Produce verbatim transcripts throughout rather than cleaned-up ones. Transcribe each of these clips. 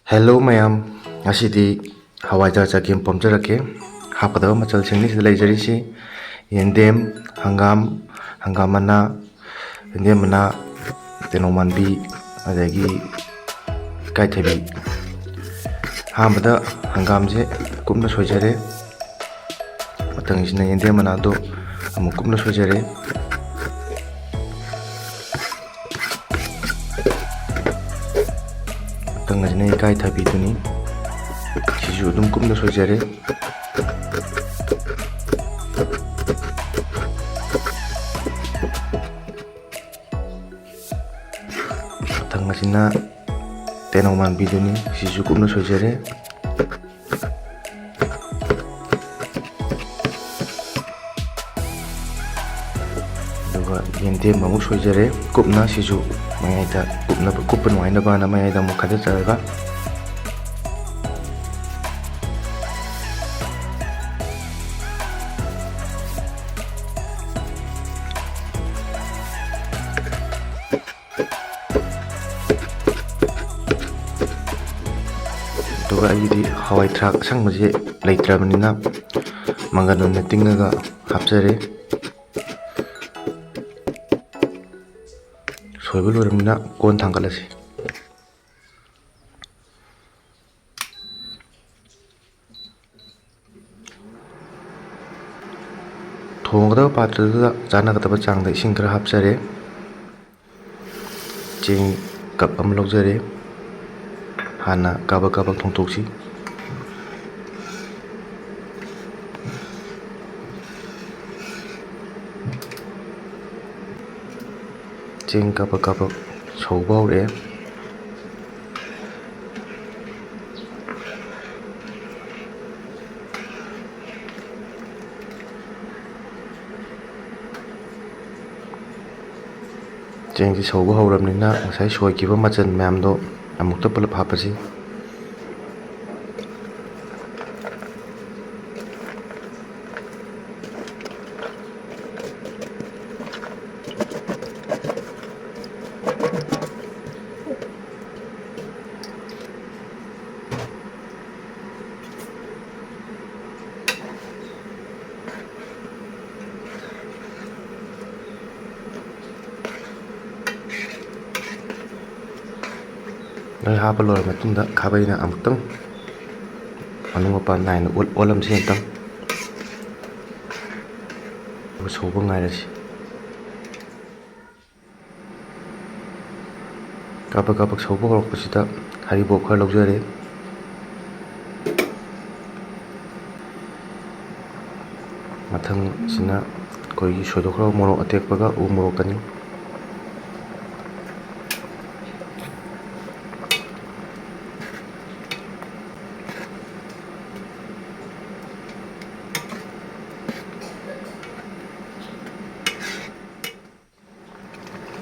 Hello ꯃꯌꯥꯝ, ꯉꯁꯤꯗꯤ ꯍꯋꯥꯏꯖꯥꯔ ꯆꯒꯦꯝ ꯄꯣꯝꯖꯔꯛꯀꯦ꯫ ꯍꯥꯞꯀꯗꯕ ꯃꯆꯜꯁꯤꯡꯅꯤ ꯁꯤꯗ ꯂꯩꯖꯔꯤꯁꯤ: ꯌꯦꯟꯗꯦꯝ, ꯍꯪꯒꯥꯝ, ꯍꯪꯒꯥꯝ ꯃꯅꯥ, ꯌꯦꯟꯗꯦꯝ ꯃꯅꯥ, ꯇꯦꯅꯧ ꯃꯥꯟꯕꯤ, ꯑꯗꯒꯤ ꯏꯀꯥꯏꯊꯕꯤ꯫ ꯑꯍꯥꯟꯕꯗ ꯍꯪꯒꯥꯝꯁꯦ ꯀꯨꯞꯅ ꯁꯣꯏꯖꯔꯦ꯫ ꯃꯊꯪꯁꯤꯅ ꯌꯦꯟꯗꯦꯝ ꯃꯅꯥꯗꯣ ꯑꯃꯨꯛ ꯀꯨꯞꯅ ꯁꯣꯏꯖꯔꯦ꯫ ꯃꯊꯪ ꯑꯁꯤꯅ ꯏꯀꯥꯏ ꯊꯕꯤꯗꯨꯅꯤ꯫ ꯁꯤꯁꯨ ꯑꯗꯨꯝ ꯀꯨꯞꯅ ꯁꯣꯏꯖꯔꯦ꯫ ꯃꯊꯪ ꯑꯁꯤꯅ ꯇꯦꯅꯧ ꯃꯥꯟꯕꯤꯗꯨꯅꯤ꯫ ꯁꯤꯁꯨ ꯀꯨꯞꯅ ꯁꯣꯏꯖꯔꯦ꯫ ꯑꯗꯨꯒ ꯌꯦꯟꯗꯦꯝ ꯑꯃꯨꯛ ꯁꯣꯏꯖꯔꯦ ꯀꯨꯞꯅ꯫ ꯁꯤꯁꯨ ꯃꯌꯥꯏꯗ ꯀꯨꯞꯅ, ꯀꯨꯞꯄ ꯅꯨꯡꯉꯥꯏꯅꯕꯅ ꯃꯌꯥꯏꯗ ꯑꯃꯨꯛ ꯈꯥꯏꯗꯠꯆꯔꯒ, ꯑꯗꯨꯒ ꯑꯩꯒꯤꯗꯤ ꯍꯋꯥꯏ ꯊ꯭ꯔꯥꯛ ꯑꯁꯪꯕꯁꯦ ꯂꯩꯇ꯭ꯔꯕꯅꯤꯅ ꯃꯪꯒꯟ ꯑꯣꯏꯅ ꯇꯤꯡꯉꯒ ꯍꯥꯞꯆꯔꯦ꯫ ꯁꯣꯏꯕ ꯂꯣꯏꯔꯕꯅꯤꯅ ꯀꯣꯟ ꯊꯥꯡꯒꯠꯂꯁꯤ꯫ ꯊꯣꯡꯒꯗꯕ ꯄꯥꯇ꯭ꯔꯗꯨꯗ ꯆꯥꯟꯅꯒꯗꯕ ꯆꯥꯡꯗ ꯏꯁꯤꯡ ꯈꯔ ꯍꯥꯞꯆꯔꯦ꯫ ꯆꯦꯡ ꯀꯞ ꯑꯃ ꯂꯧꯖꯔꯦ꯫ ꯍꯥꯟꯅ ꯀꯥꯕꯛ ꯀꯥꯕꯛ ꯊꯣꯡꯗꯣꯛꯁꯤ꯫ ꯆꯦꯡ ꯀꯥꯕꯛ ꯀꯥꯕꯛ ꯁꯧꯕ ꯍꯧꯔꯛꯑꯦ꯫ ꯆꯦꯡꯁꯤ ꯁꯧꯕ ꯍꯧꯔꯕꯅꯤꯅ ꯉꯁꯥꯏ ꯁꯣꯏꯈꯤꯕ ꯃꯆꯜ ꯃꯌꯥꯝꯗꯣ ꯑꯃꯨꯛꯇ ꯄꯨꯂꯞ ꯍꯥꯞꯄꯁꯤ꯫ ꯍꯥꯞꯄ ꯂꯣꯏꯔꯕ ꯃꯇꯨꯡꯗ ꯈꯥꯕꯩꯅ ꯑꯃꯨꯛꯇꯪ ꯃꯅꯨꯡ ꯃꯄꯥꯟ ꯅꯥꯏꯅ ꯑꯣꯠ-, ꯑꯣꯠꯂꯝꯁꯤ ꯑꯃꯨꯛꯇꯪ꯫ ꯑꯗꯨꯒ ꯁꯧꯕ ꯉꯥꯏꯔꯁꯤ꯫ ꯀꯥꯕꯛ ꯀꯥꯕꯛ ꯁꯧꯕ ꯍꯧꯔꯛꯄꯁꯤꯗ ꯍꯔꯤꯕꯣꯞ ꯈꯔ ꯂꯧꯖꯔꯦ꯫ ꯃꯊꯪꯁꯤꯅ ꯑꯩꯈꯣꯏꯒꯤ ꯁꯣꯏꯗꯣꯛꯈ꯭ꯔꯕ ꯃꯣꯔꯣꯛ ꯑꯇꯦꯛꯄꯒ ꯎ ꯃꯣꯔꯣꯛꯀꯅꯤ꯫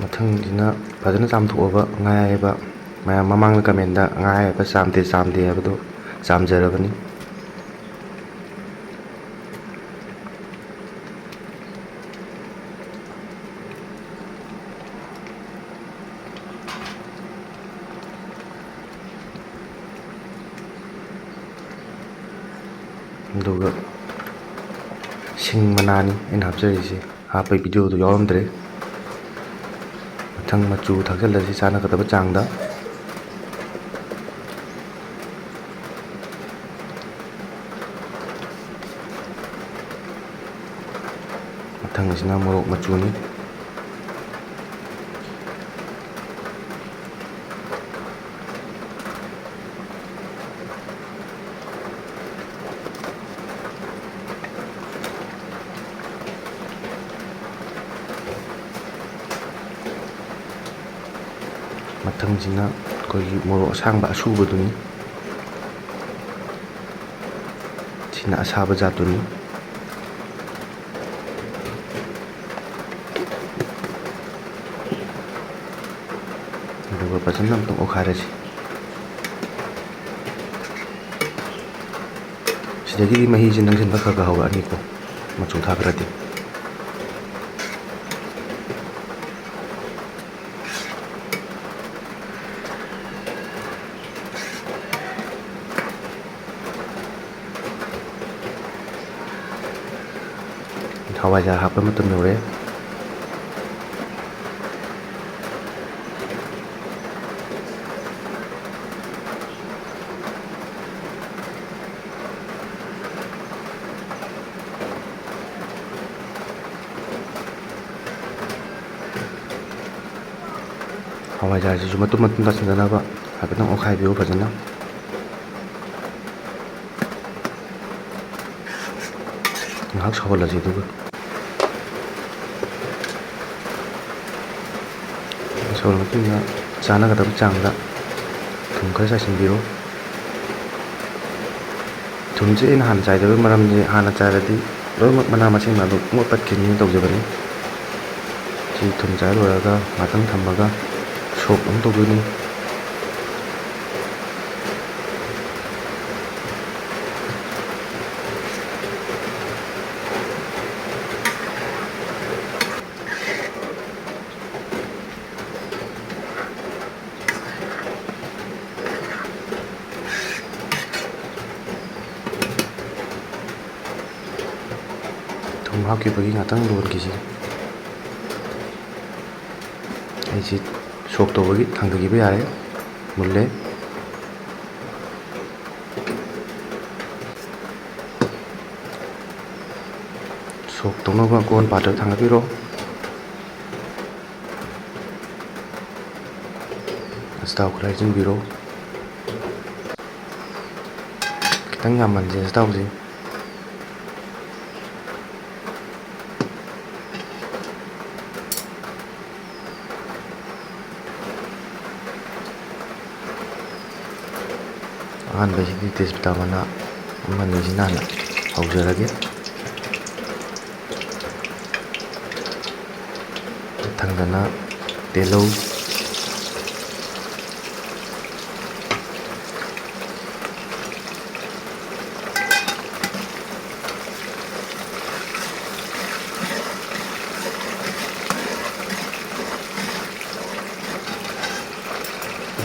ꯃꯊꯪꯁꯤꯅ ꯐꯖꯅ ꯆꯥꯝꯊꯣꯛꯑꯕ ꯉꯥ ꯑꯌꯥꯏꯕ, ꯃꯌꯥꯝ ꯃꯃꯥꯡꯗ comment ꯉꯥ ꯑꯌꯥꯏꯕ ꯆꯥꯝꯗꯦ ꯆꯥꯝꯗꯦ ꯍꯥꯏꯕꯗꯨ ꯆꯥꯝꯖꯔꯕꯅꯤ꯫ ꯑꯗꯨꯒ ꯁꯤꯡ ꯃꯅꯥꯅꯤ ꯑꯩꯅ ꯍꯥꯞꯆꯔꯤꯁꯦ꯫ ꯍꯥꯞꯄꯩ video ꯗꯨ ꯌꯥꯎꯔꯝꯗ꯭ꯔꯦ꯫ ꯃꯊꯪ ꯃꯆꯨ ꯊꯥꯛꯆꯜꯂꯁꯤ ꯆꯥꯟꯅꯒꯗꯕ ꯆꯥꯡꯗ꯫ ꯃꯊꯪ ꯑꯁꯤꯅ ꯃꯣꯔꯣꯛ ꯃꯆꯨꯅꯤ꯫ ꯃꯊꯪꯁꯤꯅ ꯑꯩꯈꯣꯏꯒꯤ ꯃꯣꯔꯣꯛ ꯑꯁꯥꯡꯕ ꯑꯁꯨꯕꯗꯨꯅꯤ꯫ ꯁꯤꯅ ꯑꯁꯥꯕ ꯖꯥꯠꯇꯨꯅꯤ꯫ ꯑꯗꯨꯒ ꯐꯖꯅ ꯑꯝꯇꯪ ꯑꯣꯠꯈꯥꯏꯔꯁꯤ꯫ ꯁꯤꯗꯒꯤꯗꯤ ꯃꯍꯤꯁꯦ ꯅꯪꯁꯤꯟꯕ ꯈꯔ ꯈꯔ ꯍꯧꯔꯛꯑꯅꯤꯀꯣ, ꯃꯆꯨ ꯊꯥꯈ꯭ꯔꯗꯤ꯫ ꯍꯋꯥꯏꯖꯥꯔ ꯍꯥꯞꯄ ꯃꯇꯝ ꯌꯧꯔꯦ꯫ ꯍꯋꯥꯏꯖꯥꯔꯁꯤꯁꯨ ꯃꯇꯨꯝ ꯃꯇꯨꯝ ꯇꯥꯁꯤꯟꯗꯅꯕ ꯍꯥꯏꯐꯦꯠꯇꯪ ꯑꯣꯠꯈꯥꯏꯕꯤꯌꯨ ꯐꯖꯅ꯫ ꯉꯥꯏꯍꯥꯛ ꯁꯧꯍꯜꯂꯁꯤ ꯑꯗꯨꯒ꯫ ꯁꯧꯔꯕ ꯃꯇꯨꯡꯗ ꯆꯥꯟꯅꯒꯗꯕ ꯆꯥꯡꯗ ꯊꯨꯝ ꯈꯔ ꯆꯥꯏꯁꯤꯟꯕꯤꯔꯣ꯫ ꯊꯨꯝꯁꯦ ꯑꯩꯅ ꯍꯥꯟꯅ ꯆꯥꯏꯗꯕꯒꯤ ꯃꯔꯝꯗꯤ, ꯍꯥꯟꯅ ꯆꯥꯏꯔꯗꯤ ꯂꯣꯏꯅꯃꯛ ꯃꯅꯥ ꯃꯁꯤꯡ ꯑꯗꯨ ꯄꯨꯡꯄꯠ ꯄꯠꯈꯤꯅꯤꯅ ꯇꯧꯖꯕꯅꯤ꯫ ꯁꯤ ꯊꯨꯝ ꯆꯥꯏ ꯂꯣꯏꯔꯒ ꯉꯥꯛꯇꯪ ꯊꯝꯃꯒ ꯁꯣꯛ ꯑꯃꯨꯛ ꯇꯧꯗꯣꯏꯅꯤ꯫ ꯊꯨꯝ ꯍꯥꯞꯈꯤꯕꯒꯤ ꯉꯥꯛꯇꯪ ꯂꯣꯟꯈꯤꯁꯤ꯫ ꯑꯩꯁꯤ ꯁꯣꯛ ꯇꯧꯕꯒꯤ ꯊꯥꯡꯊꯈꯤꯕ ꯌꯥꯔꯦ꯫ ꯃꯨꯜꯂꯦ꯫ ꯁꯣꯛ ꯇꯧꯅꯕ ꯀꯣꯟ ꯄꯥꯇ꯭ꯔ ꯊꯥꯡꯒꯠꯄꯤꯔꯣ꯫ ꯑꯆꯥꯊꯥꯎ ꯈꯔ ꯍꯩꯖꯤꯟꯕꯤꯔꯣ꯫ ꯈꯤꯇꯪ ꯌꯥꯝꯃꯟꯁꯦ ꯑꯆꯥꯊꯥꯎꯁꯦ꯫ ꯑꯍꯥꯟꯕꯁꯤꯗꯤ ꯇꯦꯖꯄꯇꯥ ꯃꯅꯥ ꯑꯃ ꯑꯅꯤꯁꯤꯅ ꯍꯥꯟꯅ ꯍꯧꯖꯔꯒꯦ꯫ ꯃꯊꯪꯗꯅ ꯇꯤꯜꯍꯧ꯫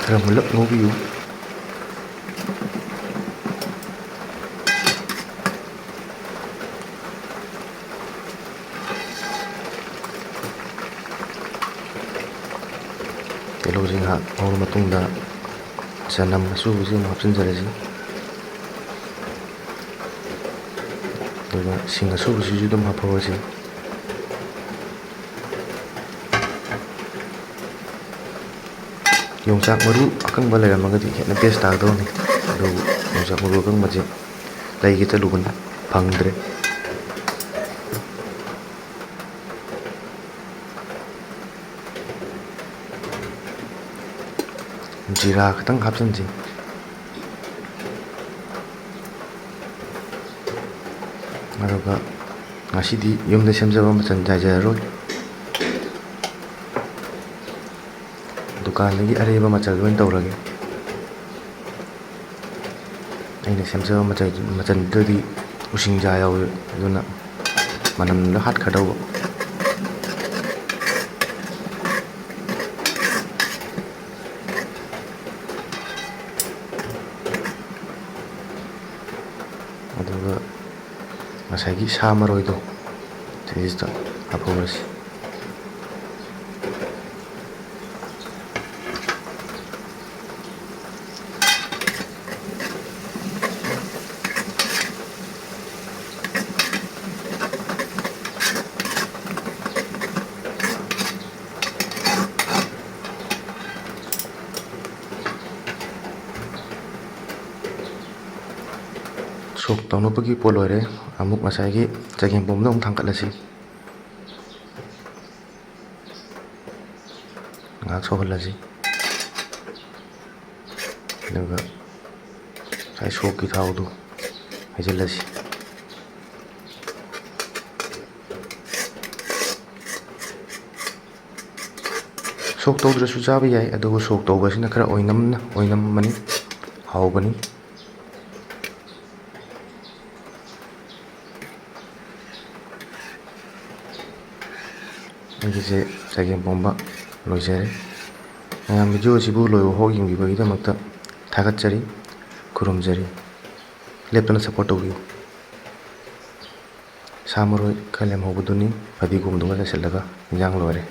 ꯈꯔ ꯃꯨꯜꯂꯞ ꯉꯧꯕꯤꯌꯨ꯫ ꯇꯤꯜꯍꯧꯁꯤ ꯉꯥꯏꯍꯥꯛ ꯉꯧꯔ ꯃꯇꯨꯡꯗ ꯆꯅꯝ ꯑꯁꯨꯕꯁꯤ ꯑꯃꯨꯛ ꯍꯥꯞꯆꯤꯟꯖꯔꯁꯤ꯫ ꯑꯗꯨꯒ ꯁꯤꯡ ꯑꯁꯨꯕꯁꯤꯁꯨ ꯑꯗꯨꯝ ꯍꯥꯞꯍꯧꯔꯁꯤ꯫ ꯌꯣꯡꯆꯥꯛ ꯃꯔꯨ ꯑꯀꯪꯕ ꯂꯩꯔꯝꯃꯒꯗꯤ ꯍꯦꯟꯅ best ꯇꯥꯒꯗꯧꯅꯤ꯫ ꯑꯗꯨꯕꯨ ꯌꯣꯡꯆꯥꯛ ꯃꯔꯨ ꯑꯀꯪꯕꯁꯦ ꯂꯩꯒꯦ ꯆꯠꯂꯨꯕꯅꯤ, ꯐꯪꯗ꯭ꯔꯦ꯫ ꯖꯤꯔꯥ ꯈꯤꯇꯪ ꯍꯥꯞꯆꯤꯟꯁꯤ꯫ ꯑꯗꯨꯒ ꯉꯁꯤꯗꯤ ꯌꯨꯝꯗ ꯁꯦꯝꯖꯕ ꯃꯆꯜ ꯆꯥꯏꯖꯔꯔꯣꯏ, ꯗꯨꯀꯥꯟꯗꯒꯤ ꯑꯔꯩꯕ ꯃꯆꯜ ꯑꯣꯏꯅ ꯇꯧꯔꯒꯦ꯫ ꯑꯩꯅ ꯁꯦꯝꯖꯕ ꯃꯆꯜ, ꯃꯆꯜꯗꯨꯗꯤ ꯎꯁꯤꯡꯖꯥ ꯌꯥꯎꯋꯤ, ꯑꯗꯨꯅ ꯃꯅꯝꯗꯣ ꯍꯥꯠꯈ꯭ꯔꯗꯧꯕ꯫ ꯑꯗꯨꯒ ꯉꯁꯥꯏꯒꯤ ꯁꯥ ꯃꯔꯣꯏꯗꯣ ꯁꯤꯁꯤꯗ ꯍꯥꯞꯍꯧꯔꯁꯤ꯫ ꯁꯣꯛ ꯇꯧꯅꯕꯒꯤ ꯄꯣꯠ ꯂꯣꯏꯔꯦ꯫ ꯑꯃꯨꯛ ꯉꯁꯥꯏꯒꯤ ꯆꯒꯦꯝꯄꯣꯝꯕꯗꯣ ꯑꯃꯨꯛ ꯊꯥꯡꯒꯠꯂꯁꯤ꯫ ꯉꯥꯏꯍꯥꯛ ꯁꯧꯍꯜꯂꯁꯤ꯫ ꯑꯗꯨꯒ ꯉꯁꯥꯏ ꯁꯣꯛꯀꯤ ꯊꯥꯎꯗꯨ ꯍꯩꯖꯤꯜꯂꯁꯤ꯫ ꯁꯣꯛ ꯇꯧꯗ꯭ꯔꯁꯨ ꯆꯥꯕ ꯌꯥꯏ, ꯑꯗꯨꯕꯨ ꯁꯣꯛ ꯇꯧꯕꯁꯤꯅ ꯈꯔ ꯑꯣꯏꯅꯝꯅ, ꯑꯣꯏꯅꯝꯕꯅꯤ, ꯍꯥꯎꯕꯅꯤ꯫ ꯑꯩꯒꯤꯁꯦ ꯆꯒꯦꯝ ꯄꯣꯝꯕ ꯂꯣꯏꯖꯔꯦ꯫ ꯃꯌꯥꯝ, video ꯑꯁꯤꯕꯨ ꯂꯣꯏꯕ ꯐꯥꯎ ꯌꯦꯡꯕꯤꯕꯒꯤꯗꯃꯛꯇ ꯊꯥꯒꯠꯆꯔꯤ, ꯈꯨꯔꯨꯝꯖꯔꯤ꯫ ꯂꯦꯞꯇꯅ support ꯇꯧꯕꯤꯌꯨ꯫ ꯁꯥ ꯃꯔꯣꯏ ꯈꯔ ꯂꯦꯝꯍꯧꯕꯗꯨꯅꯤ, ꯐꯗꯤꯒꯣꯝꯗꯨꯒ ꯆꯥꯏꯁꯤꯜꯂꯒ ꯏꯟꯖꯥꯡ ꯂꯣꯏꯔꯦ꯫